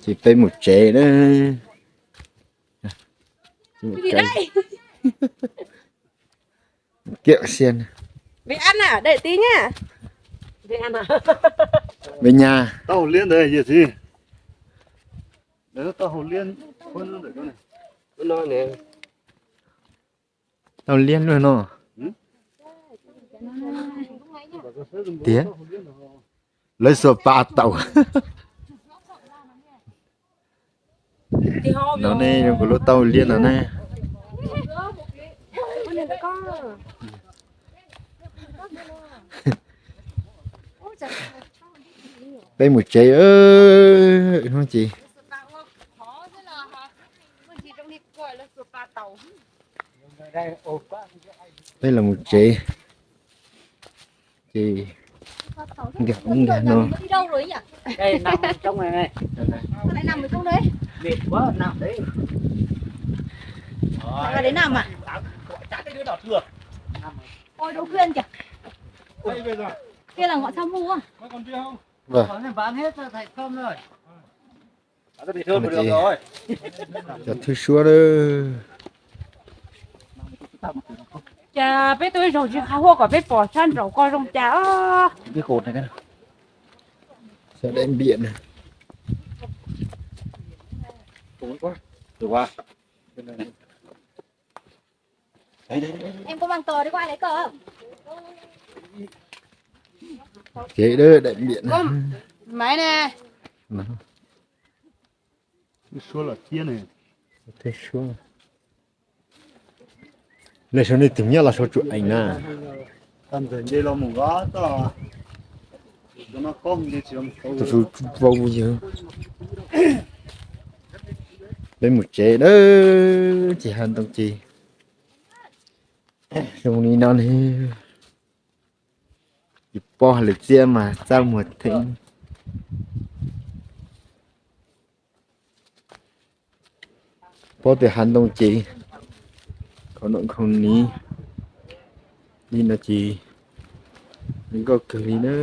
Ces peb mus tsev na. Kiam xiab. Về ăn à, đợi tí nhá. Về nhà. Tau liab ntawd yog txiv. Tau liab, tau liab luaj no. Tiag, lawv xuas pa taus. No ne, kuv lub tau liab no ne. Peb mus tsev hnub ces. Peb los mus tsev. Ces nkag ub nkag no. Vâng. Cov thwj suab. Cas peb tuaj ib zaug tsis qab huaj kom peb pom sab nraum ko zoo cas. Xav daim npiam na. Kev daim npiam na. Thwj suab. Lawv sau nej tus nyob los sau tsuam eev na. Tus vau yawg. Peb mus tsev na, ces hav ntoo ces zoo li no ne. Tsis paub hais lus txiab mas txaj muag theeb. Paub tias hav ntoo ces khoom noj khoom niv li no ces zoo nkauj kawg li na.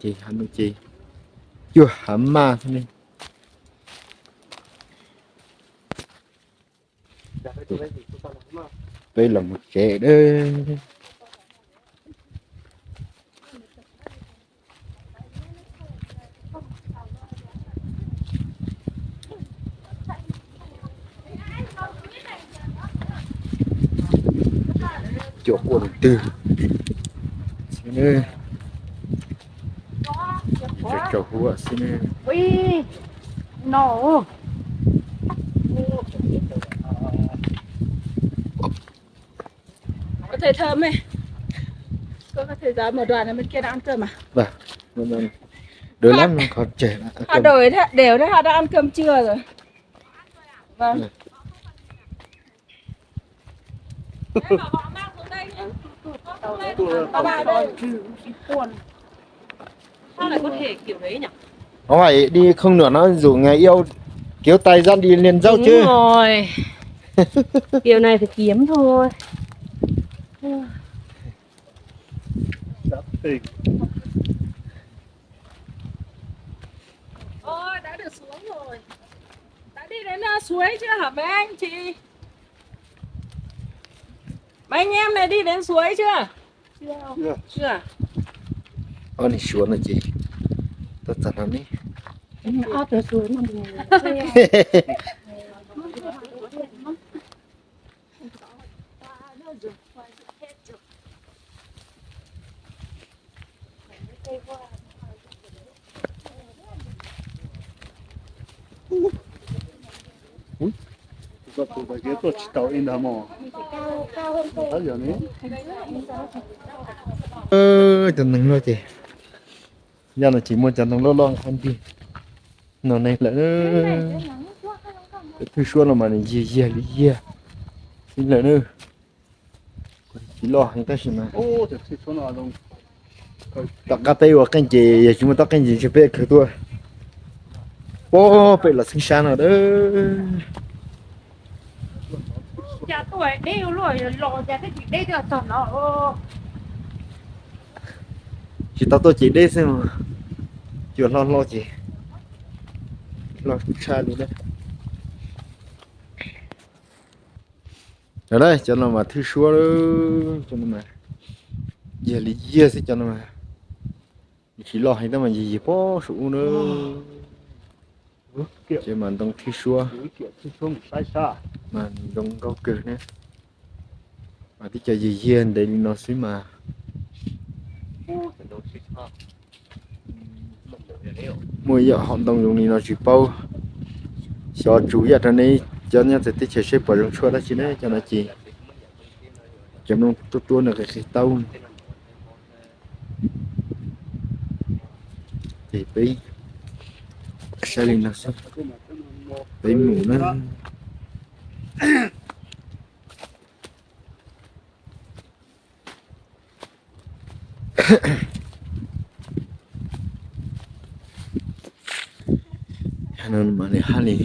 Ces hav ntoo ces cuag hav maj xwb ne. Peb los mus tsev. Cuam quaj tus twg xwb ne. Tsaus huab xwb ne. No. Có thể thơm ấy. Có, có thể dán một đoạn này bên kia đã ăn cơm à? Vâng. Được lắm, khó trẻ. Họ đổi thế, đều thế, họ đã ăn cơm trưa rồi. Vâng. Ôi, đi không nữa nó rủ người yêu kéo tay dắt đi lên dốc chứ. Đúng rồi. Kiểu này phải kiếm thôi. Ôi, đã được xuống rồi. Đã đi đến, ờ, suối chưa hả mấy anh chị? Mấy anh em này đi đến suối chưa? Chưa. Oj, nws suav no ces tuaj txog no ne. Cov neeg loj ces, yog no tsis muaj cov neeg loj loj hab ntig no ne lawm. Cov thwj suab no mas nws yiag yiag li yiag xwb lawm na. Tsis loj heev tab sis mas tom qab peb ua qeej ces yog tsis muaj tau qeej ces ntshe peb khwv tuaj. Pab pem los xeeb sab no. Tsis tau tuaj ces deb xwb, cua hlob hlob ces. Loj tshaj li na. Cov no mas thwj suab, cov no mas yiag li yiag xwb, cov no mas tsis loj heev tab mas yiag yiag pog saum ub na. Ces mas ntoo thwj suab, mas ntoo nkauj kawg na. Mas tib co yiag yiag ntev li no xwb mas. Muaj ib yam hom ntoo zoo li no tsis paub, xyov tsuas yam rau nej cov nyob txawv teb chaws seb puas zoo tshuaj dab tsi ne, cov no ces cov nplooj tuab tuab no qis qis taub. Ces peb saib li no xwb, peb mus na. Mas nws haj li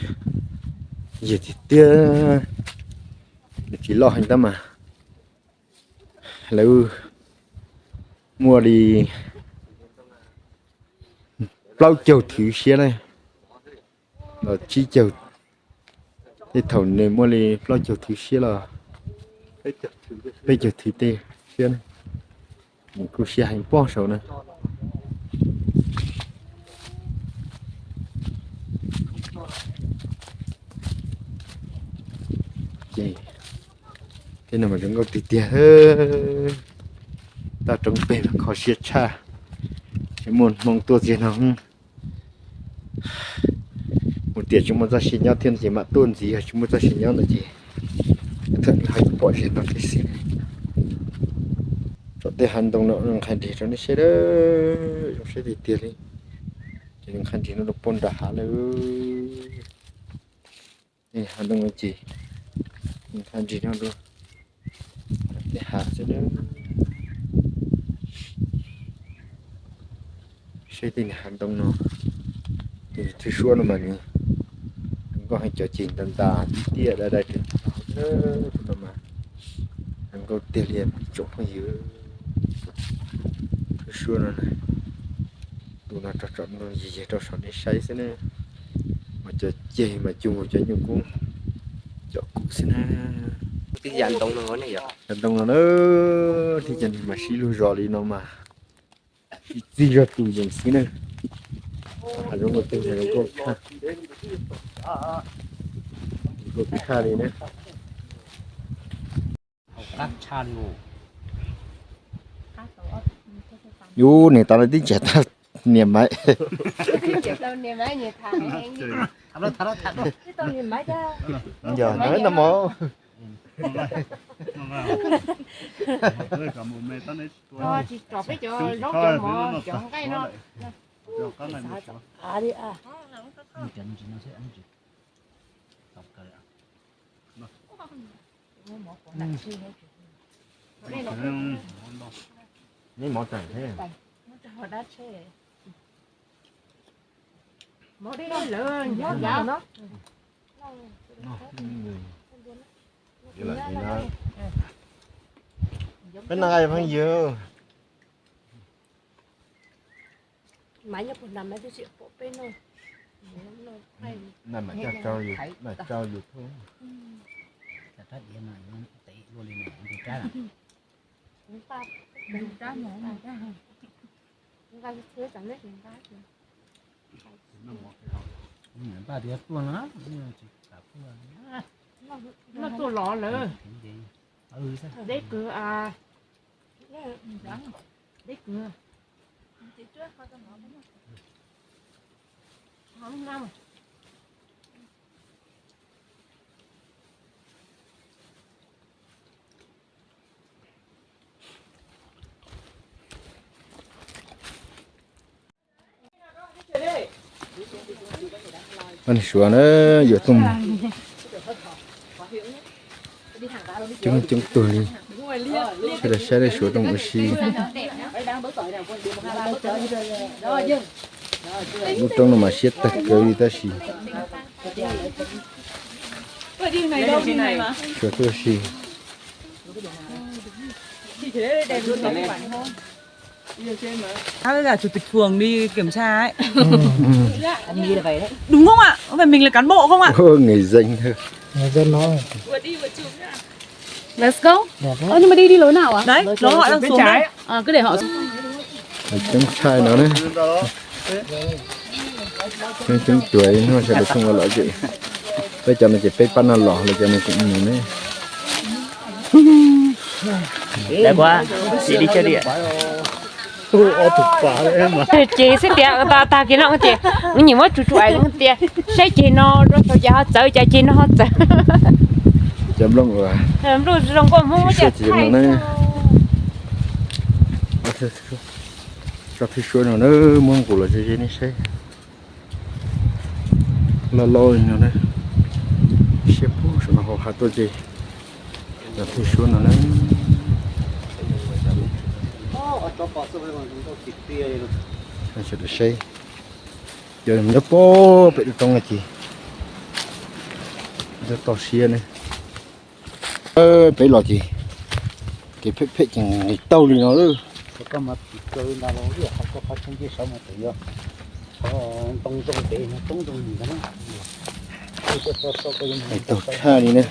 yig tiag tiag, nws tsis loj heev tab mas lawv muaj li plaub caug thwv siab na, los tsib caug, tej thaum nws muaj li plaub caug thwv siab los peb caug thwv tej siab na. Nws kuj siab heev pog saud na. Ces tej no mas zoo nkauj tiag tiag, toj roob peg mas kho siab tshaj, tsis muaj hmoo tuaj txiag no. Mus tias tsis muaj txoj sia nyob thiab no ces mam tuaj ntxiv, yog tsis muaj txoj sia nyob no ces thawm hais pom zem no thiab xwb. Tsom tej hav ntoo no nqhis nrig rau nej saib, zoo siab tiag tiag li. Ces nqhis nrig no rau puag nram hav lawm. Hav ntoo no ces nqhis nrig no rau tej hav xwb. Saib tej hav ntoo no, thwj suab no mas nws nkauj heev, cov ceg ntas ntas tiaj dai dai rau no mas nkauj tiag li tsoom phooj ywg. Thwj suab no, tus no rog tsom ntoo yig yig rau saum nej saib xwb na. Mas cov ceg mas cuag cov nyuj kub, cov kub xwb na. Yam ntoo no na, thiaj cov neeg mas sib lug zos li no mas sib txig zog tus yees xwb na. Hav zoov no tej hav zoov nkauj tshaj, nkauj tshaj li na. Yus niam tas lawm twb tseem tau niam maiv. Yog no mog. Neb mov tseem thiab. Peb no nqa pheej yws. Mas nyob puag nram mas twb tsis pom peb no. Naj mam coj rau yus, mam rau yus thuj. Nqa txhua tsam neb tsis nqa. Npaj tias tuaj no, tsis kam tuaj. Noj tuaj los lawm. Deb kawg, deb kawg. Suav na, yuav tuaj coob coob tug li. Sawv daws saib nej Suav rooj ua si. Lub roob no mas siab tag kawg li tab sis Suav tuaj ua si. Với cả chủ tịch phường đi kiểm tra ấy. Đúng không ạ? Có phải mình là cán bộ không ạ? Ơ, người dân thôi. Người dân nói. Let's go. Ơ, nhưng mà đi đi lối nào ạ? Đấy, nó họ đang xuống đây. À, cứ để họ. Coob tshaj no na. Coob coob cuav no sawv daws xyoo los ces peb cov no ces peb pab no los lawv cov no tseem mus ne. Dai qua, chị đi chơi đi ạ. Ces xwb tias tag kiag no ces nws nyiam muab tsuj tsuj ais tias saib ceg no rau thaum cas ho txawv, cas ceg no ho txawv. Cov nplooj uas nplooj zoo nkauj Hmoob muab coj thaij. Tso thwj suab no na, muab nqus los ze ze nej saib. Loj loj li no na, siab puag saum no hauv hav tuaj ces tso thwj suab no na. Sawv daws saib, cov nyob pem roob no ces nyob toj siab ne. Peb los ces kev phem phem ces nqis taug li no lawm. Nqis taug tshaj li na.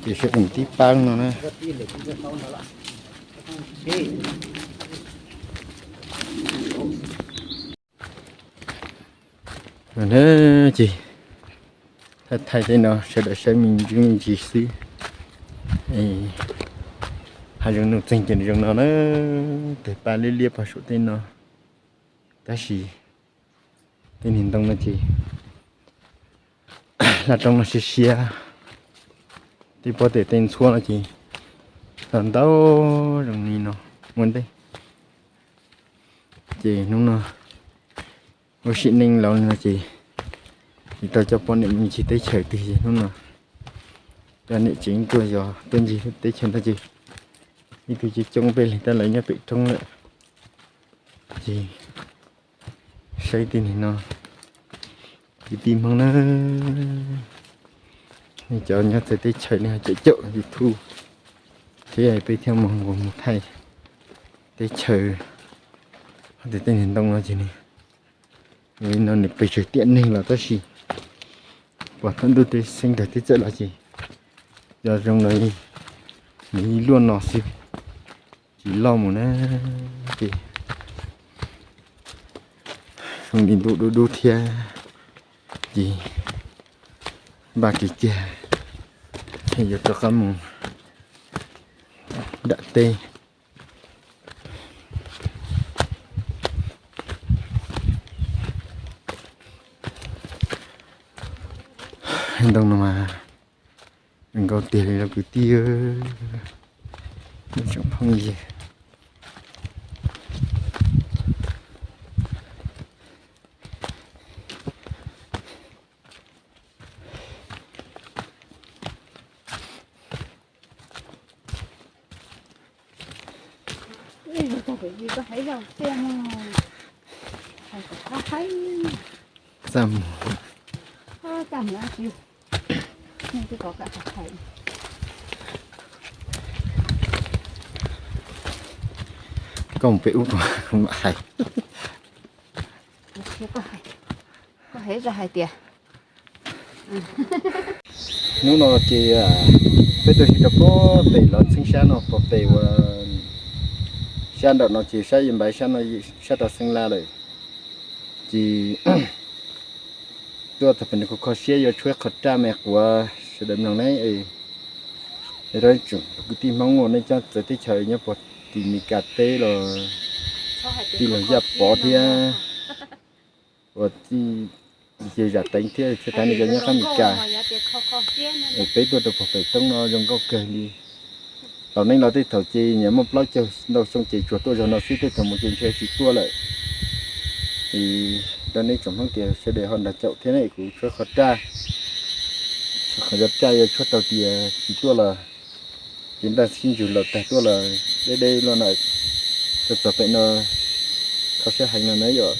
Ces sawv daws tib pab no na. Ces thaij thaij tej no sawv daws saib me ntsis me ntsis xwb. Hav zoov nuj txeeg ces zoo no na, tes paj liab liab pog saum tej no. Tab sis tej niag ntoo no ces laj roob no siab siab, tej pob tes tej ntxhuab no ces tau ntau zoo li no ua ntej. Ces hnub no ua sim neej los no ces tsis tau coj poj niam mus ncig teb chaws twg ces hnub no coj niam tsev tuaj yos tuaj ncig teb chaws no ces ib tug coob coob peb leeg tab lawv nyob pem roob lawm. Ces saib tej niag no, kwv tij Hmoob na, nej cov nyob txawv teb chaws nej ho caum caum YouTube thiab peb thiaj mus nqus mus thaij teb chaws hov tias tej niag ntoo no ces nws, no nws pes tsawg tiam neeg los tab sis pom thaum ntuj teb xeeb ntawd twb txawm los ces cov zoo no nws ib luaj no xwb, tsis loj mus na. Ces zoo li ntuj dub dub thiab ces npaj kiag kiag yuav rov qab mus nram teb. Ntoo no mas zoo nkauj tiag li lauj kwv tij, tsoom phooj ywg. Txaj muag. Koj mus pem ub kuv mam hais. Hnub no ces peb tuaj si rau puag pem los txheeb sab no puag pem uas sab nram no ces sab Yia Npaiv sab no sab rau Xeeb Las lawm. Ces tuaj txog pem no kuv kho siab yuav tshuab qhov raj me quav sawv daws mloog ne. Rau tsoom kwv tij Hmoob uas nej coj txawv teb chaws nyob puag tim Meskas teb los tij laug Yaj Pov thiab uas tij Zam Teev thiab txhua tus nej cov nyob qab Meskas, es peb tuaj rau puag pem roob no zoo nkauj kawg li. Laus neej laus tej thaum ces nyiam muaj plaub caug ntau xyoo ces tsuas tuaj zaum no xwb, tej thaum mus ces ntshe tsis tuaj lawm. Es rau nej tsoom Hmoob tias sawv daws ho nrog caum thiab ne, kuv tshuab qhov raj, qhov raj yuav tshuab tau tias tsis tuaj los Ces ntaj sib ntsug los tag tuaj los deb deb luaj no, txog txog pem no kho siab heev no na yom.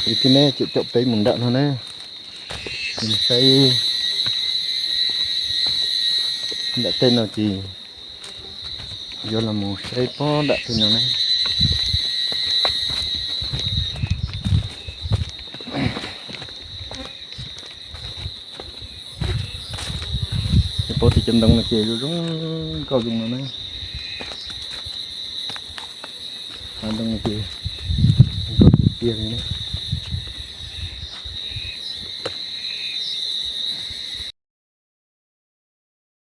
Ib tib neb tseem caum peb mus nram no na, mus saib nram tej no ces yuav los mus saib pob nram tej no na. Pom tej cov ntoo no ces zoo zoo nkauj zoo no na. Cov ntoo no ces zoo nkauj tiag tiag li na.